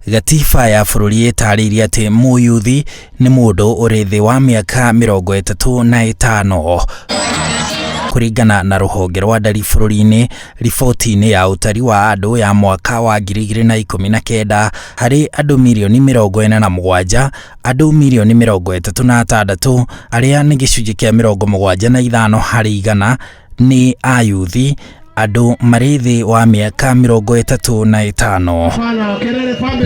Gatiba ya bũrũri ĩtarĩirie atĩ mũyuthi nĩ mũndũ ũrĩ thĩ wa mĩaka 35. Kũringana na rũhonge rwa ndari bũrũri-inĩ, riboti-inĩ ya ũtari wa andũ ya mwaka wa 2019, harĩ andũ mirioni 47, andũ mirioni 36 arĩa nĩ gĩcunjĩ kĩa 75 harĩ igana nĩ ayuthi, andũ marĩ thĩ wa mĩaka 35.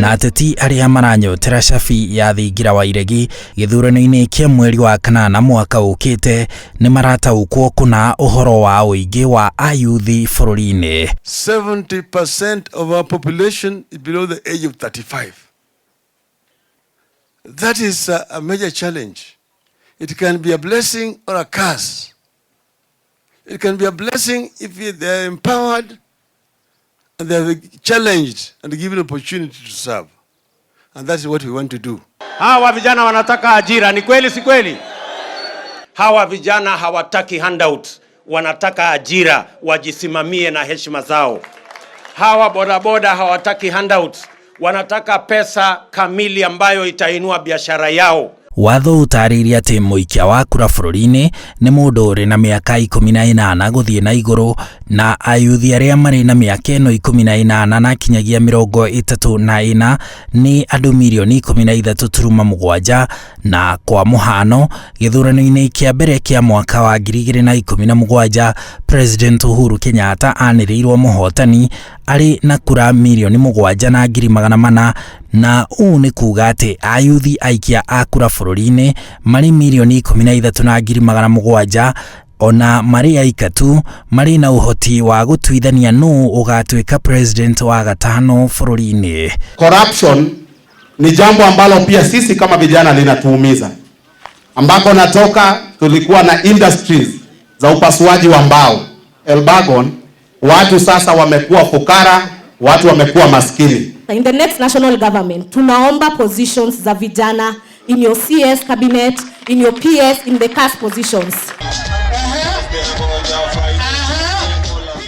Na ateti arĩa maranyotera cabi ya thingira wa iregi gĩthurano-inĩ kĩa mweri wa kanana mwaka ũkĩte nĩ marataũkwo kũna ũhoro wa ũingĩ wa ayuthi bũrũri-inĩ. 70% of our population is below the age of 35. That is a major challenge. It can be a blessing or a curse. It can be a blessing if they are empowered and they are challenged and given opportunity to serve. And that is what we want to do. Hawa vijana wanataka ajira, ni kweli si kweli? Hawa vijana hawataki handout, wanataka ajira, wajisimamie na heshima zao. Hawa bodaboda hawataki handout, wanataka pesa kamili ambayo itainua biashara yao. Watho ũtarĩirie atĩ mũikia wa kura bũrũri-inĩ nĩ mũndũ ũrĩ na mĩaka 18 gũthiĩ na igũrũ, na ayuthi arĩa marĩ na mĩaka ĩno 18 na kinyagia 34 nĩ andũ mirioni 13.7, na kwa mũhano gĩthurano-inĩ kĩa mbere kĩa mwaka wa 2017 President Uhuru Kenyatta anĩrĩirwo mũhotani arĩ na kura mirioni 7,400, na ũũ nĩ kuga atĩ ayuthi aikia a kura bũrũri-inĩ marĩ mirioni 13,700, ona marĩ aikatu marĩ na ũhoti wa gũtuithania nũ ũgatuĩka president wa gatano bũrũri-inĩ. Corruption ni jambo ambalo pia sisi kama vijana linatuumiza. Ambako natoka tulikuwa na industries za upasuaji wa mbao Elbagon, watu sasa wamekuwa fukara, watu wamekuwa maskini. In the next national government, tunaomba positions za vijana in your CS cabinet, in your PS, in the CAS positions.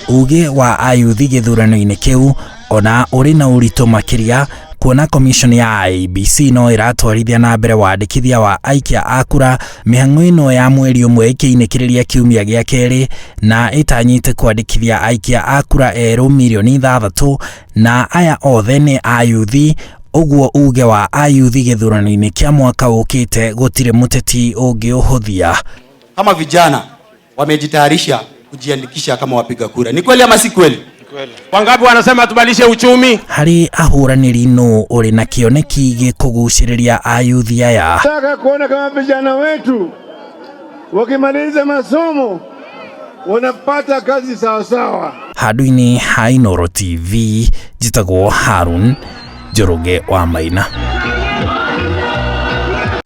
Uge wa ayuthi gĩthurano-inĩ kĩu ona ũrĩ na ũritũ makĩria kuona commission ya IEBC no ĩratwarithia na mbere wandĩkithia wa aikia a kura mĩhang'o ĩno ya mweri ũmwe ĩkĩinĩkĩrĩria kiumia gĩa kerĩ, na ĩtanyĩte kwandĩkithia aikia a kura erũ mirioni 6, na aya othe nĩ ayuthi. Ũguo uge wa ayuthi gĩthurano-inĩ kĩa mwaka ũkĩte gũtirĩ mũteti ũngĩũhũthia. Kama vijana wamejitayarisha kujiandikisha kama wapiga kura, ni kweli ama si kweli? Wangapi wanasema tubadilishe uchumi? Harĩ ahũranĩri nũ ũrĩ na kĩoneki gĩkũgucĩrĩria ayuthi aya? Nataka kuona kama vijana wetu wakimaliza masomo wanapata kazi sawasawa. Handũ-inĩ ha Inooro TV, njĩtagwo Harun Njoroge wa Maina.